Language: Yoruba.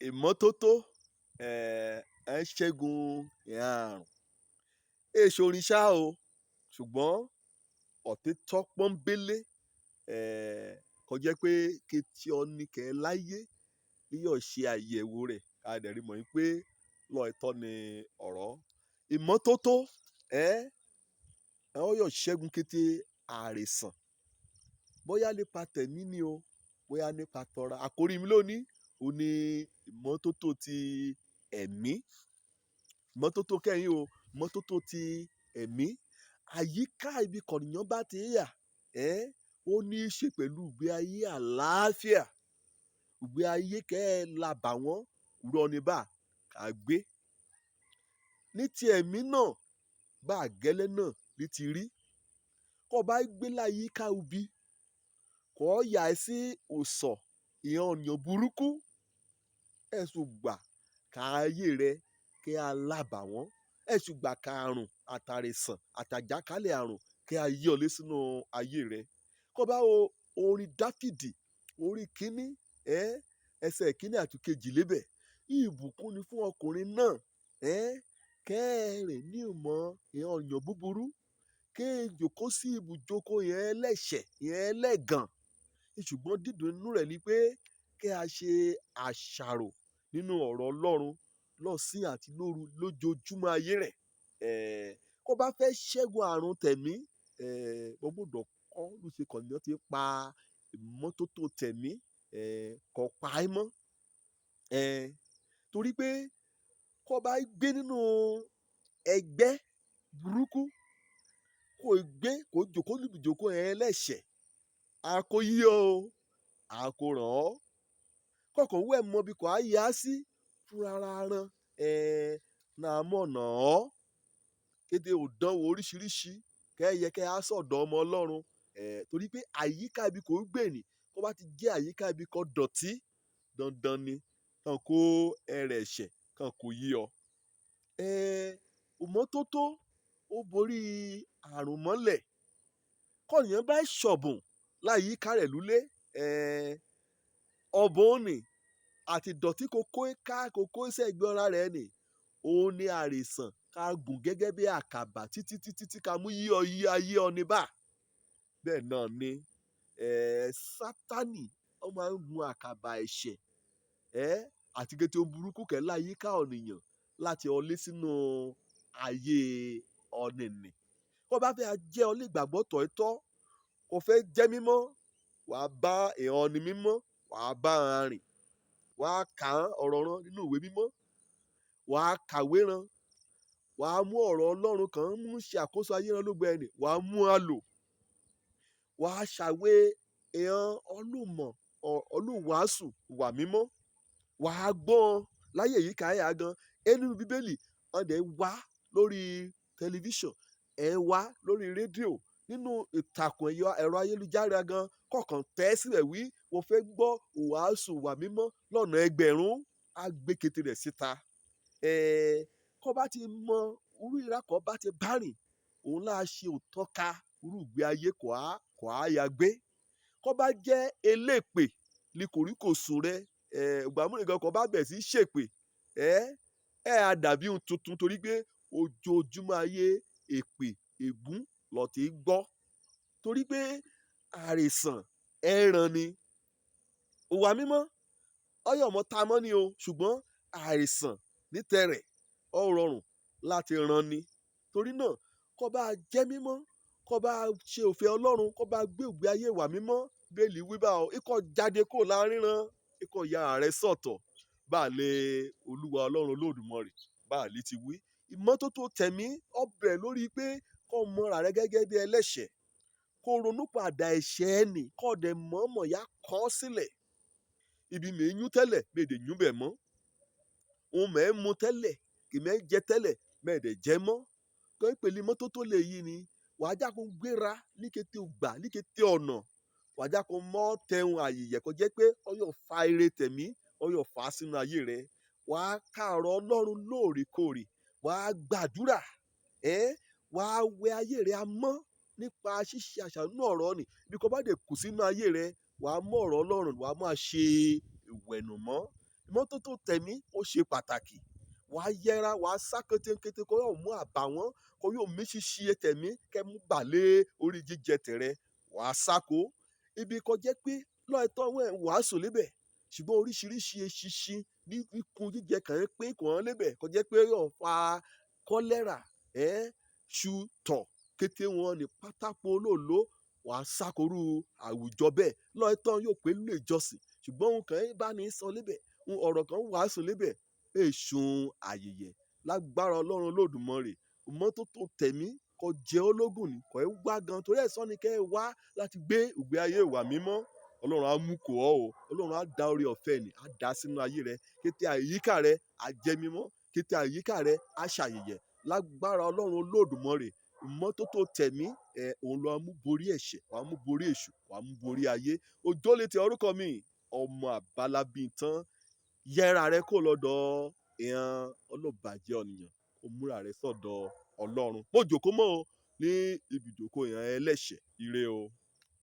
Ìmọ́tótó ẹ̀ ń ṣẹ́gun ìhàn àrùn. Éè ṣorin ṣá o, ṣùgbọ́n òtítọ́ pọ́nbélé kó jẹ́ pé kétí ọni kẹ́ láyé yóò ṣe àyẹ̀wò rẹ̀ ká dẹ̀ rí mọ̀ pé lóòótọ́ ni ọ̀rọ̀. Ìmọ́tótó ó yóò ṣẹ́gun kété àìsàn, bóyá nípa tẹ̀mí ni o, bóyá nípa tọra. Àkórí mi lónìí òun ní ìmọ́tótó ti ẹ̀mí. Ìmọ́tótó kẹ́yìn o, ìmọ́tótó ti ẹ̀mí. Àyíká ibi kọ̀nìyàn bá ti yà ó ní í ṣe pẹ̀lú ìgbé ayé àlàáfíà, ìgbé ayé kẹ́ ẹ labàwọ́n rọ ní bá ká gbé. Ní ti ẹ̀mí náà, bá gẹ́lẹ́ náà ní ti rí. Kó bá gbé láyìíká ubi, kó yà ẹ́ sí òsọ̀ ìhàn ọ̀nìyàn burúkú, ẹ̀sùn gbà ká ayé rẹ kí a lábàwọ́n, ẹ̀sùn gbà ká àrùn àtàrìsàn àtàjákálẹ̀ àrùn kí a yí ọ lé sínú ayé rẹ. Kó bá wo orin Dáfídì orí kínní, ẹsẹ̀ kínní àti kejì lébẹ̀. Ìbùkún ni fún ọkùnrin náà kẹ́ẹ̀rìn ní ìmọ̀ ìhàn ọ̀nìyàn búburú, kéè jókòó sí ibùjókòó ìhàn ẹlẹ́ṣẹ̀, ìhàn ẹlẹ́gàn. Ṣùgbọ́n dídùn inú rẹ̀ ni pé kí a ṣe àṣàrò nínú ọ̀rọ̀ Ọlọ́run lọ́sìn àti lóru lójoojúmọ́ ayé rẹ̀. Kó bá fẹ́ ṣẹ́gun àrùn tẹ̀mí, ó gbọ́dọ̀ kọ́ ló ṣe kọ̀nìyàn ti pa ìmọ́tótó tẹ̀mí, kó pa á mọ́. Torí pé kó bá gbé nínú ẹgbẹ́ burúkú, kó gbé kó jókòó níbi ìjókòó ẹlẹ́ṣẹ̀, a kó yí ọ o, a kó ràn ọ́. Kọ̀ọ̀kan wẹ̀ mọ bí kò á yá sí fúnra ran náà mọ̀nà ọ́. Kété òdánwò oríṣiríṣi kẹ́ yẹ kẹ́ á sọ̀dọ̀ ọmọ Ọlọ́run, torí pé àyíká ibi kò ń gbè ní, kó bá ti jẹ́ àyíká ibi kan dọ̀tí, dandan ni kàn kó ẹrẹ̀ ẹ̀ṣẹ̀ kàn kó yí ọ. Ìmọ́tótó ó borí àrùn mọ́lẹ̀. Kọ́nìyàn bá ṣọ̀bùn láyìíká rẹ̀ lulé, ọ̀bùn nì àti ìdọ̀tí kókó ká kókó sẹ́gbẹ́ ara rẹ̀ nì, òun ni àìsàn ká gùn gẹ́gẹ́ bí àkàbà títí títí tí ká mú yí ọ yí ayé ọni bá. Bẹ́ẹ̀ náà ni Sátánì ó máa ń gun àkàbà ẹ̀ṣẹ̀ àti kété ohun burúkú kẹ́ láyìíká ọ̀nìyàn láti ọlé sínú ayé ọ̀nìnì. Kó bá fẹ́ jẹ́ onígbàgbọ́ tòótọ́, kó fẹ́ jẹ́ mímọ́, wà á bá ìhàn ọni mímọ́, wà á bá a rìn, wà á kà á ọ̀rọ̀ rán nínú ìwé mímọ́, wà á kàwé rán, wà á mú ọ̀rọ̀ Ọlọ́run kan mú ṣe àkóso ayé rán lógbó ẹni, wà á mú a lò, wà á ṣàwé ìhàn olùmọ̀ olùwàásù wà mímọ́, wà á gbọ́n láyé yìí ká yà gan. Ẹnu Bíbélì ọ̀dẹ̀ wá lórí tẹlifíṣàn, ẹ wá lórí rédíò, nínú ìtàkùn ẹ̀rọ ayélujára gan, kọ̀ọ̀kan tẹ́ sílẹ̀ wí mo fẹ́ gbọ́ ìwàásù wà mímọ́ lọ́nà ẹgbẹ̀rún, á gbé kété rẹ̀ síta. Kó bá ti mọ irú ìrákọ̀ bá ti bá rìn, òun láá ṣe òtọ́ka irú ìgbé ayé kò á ya gbé. Kó bá jẹ́ elépè ní kòríkòsùn rẹ, ìgbà mìíràn gan kó bá bẹ̀ sí ṣèpè, ẹ á dàbí ohun tuntun torí pé ojoojúmọ́ ayé èpè ègún lọ ti gbọ́. Torí pé àìsàn ẹran ni. Ìwà mímọ́ ọyọ̀ mọ́ ta mọ́ ni o, ṣùgbọ́n àìsàn ní tẹrẹ̀ ó rọrùn láti ran ni. Torí náà kó bá jẹ́ mímọ́, kó bá ṣe òfin Ọlọ́run, kó bá gbé ìgbé ayé ìwà mímọ́, Bíbélì wí bá ọ, ikọ̀ jáde kó láàrín ran, ikọ̀ ya rẹ̀ sọ̀tọ̀ bá lè Olúwa Ọlọ́run Olódùmarè bá lè ti wí. Ìmọ́tótó tẹ̀mí ó bẹ̀rẹ̀ lórí pé kó mọra rẹ gẹ́gẹ́ bí ẹlẹ́ṣẹ̀, kó ronú padà ẹ̀ṣẹ̀ ẹni, kó dẹ̀ mọ̀ọ́mọ̀ yá kọ̀ ọ́ sílẹ̀. Ibi mèé yún tẹ́lẹ̀, méè dè yún bẹ̀ mọ́. Ohun mèé mu tẹ́lẹ̀, kì mèé jẹ tẹ́lẹ̀, méè dẹ̀ jẹ mọ́. Kọ́ ìpele ìmọ́tótó lè yí ni, wà á já kó gbéra ní kété ògbà, ní kété ọ̀nà. Wà á já kó mọ́ tẹun àyè kó jẹ́ pé ó yóò fa ire tẹ̀mí, ó yóò fà á sínú ayé rẹ. Wà á ka ọ̀rọ̀ Ọlọ́run lóòrèkóòrè, wà á gbàdúrà, wà á wẹ ayé rẹ mọ́ nípa ṣíṣe àṣàrò nínú ọ̀rọ̀ nì. Bí kò bá dé kù sínú ayé rẹ, wà á mú ọ̀rọ̀ Ọlọ́run, wà á máa ṣe ìwẹ̀nùmọ́. Ìmọ́tótó tẹ̀mí ó ṣe pàtàkì. Wàá yẹra, wàá sá kétékété kó yóò mú àbàwọ́n, kó yóò mí ṣíṣe tẹ̀mí kẹ́ mú bàlé orí jíjẹ tẹ̀rẹ. Wàá sáko. Ibi kó jẹ́ pé lóòótọ́ wọ́n ń wàásù lébẹ̀, ṣùgbọ́n oríṣiríṣi eṣinṣin ní ikùn jíjẹ kàn ń pín kàn án lébẹ̀, kó jẹ́ pé yóò fa kọ́lẹ́rà, ẹ́ ṣu tọ̀ kété wọn ní pátákó olóòló. Wàá sákorú àwùjọ bẹ́ẹ̀. Lóòótọ́ yóò pé lè jọ́sìn, ṣùgbọ́n ohun kan bá ní sọ lébẹ̀, ọ̀rọ̀ kan wàásù lébẹ̀, èsùn àyèyẹ. Lágbára Ọlọ́run Olódùmarè, ìmọ́tótó tẹ̀mí kó jẹ́ ológun ni kò ẹ́ wá gan, torí ẹ̀sán ni kẹ́ ẹ wá láti gbé ìgbé ayé ìwà mímọ́. Ọlọ́run á mú kó ọ́ o. Ọlọ́run á da oore ọ̀fẹ́ ni, á dá sínú ayé rẹ. Kété àyíká rẹ á jẹ́ mímọ́, kété àyíká rẹ á ṣàyẹ̀yẹ̀. Lágbára Ọlọ́run Olódùmarè, ìmọ́tótó tẹ̀mí ẹ̀ òun ló mú borí ẹ̀ṣẹ̀, wàá mú borí èṣù, wàá mú borí ayé. Òjólè ti orúkọ mi, ọmọ àbálábí tán. Yẹra rẹ kó lọ́dọ̀ ìran ọlọ́bàjẹ́ ọ̀nìyàn, kó múra rẹ sọ́dọ̀ Ọlọ́run. Mo jòkó mọ́ o ní ibùjókòó ìran ẹlẹ́ṣẹ̀. Ire o.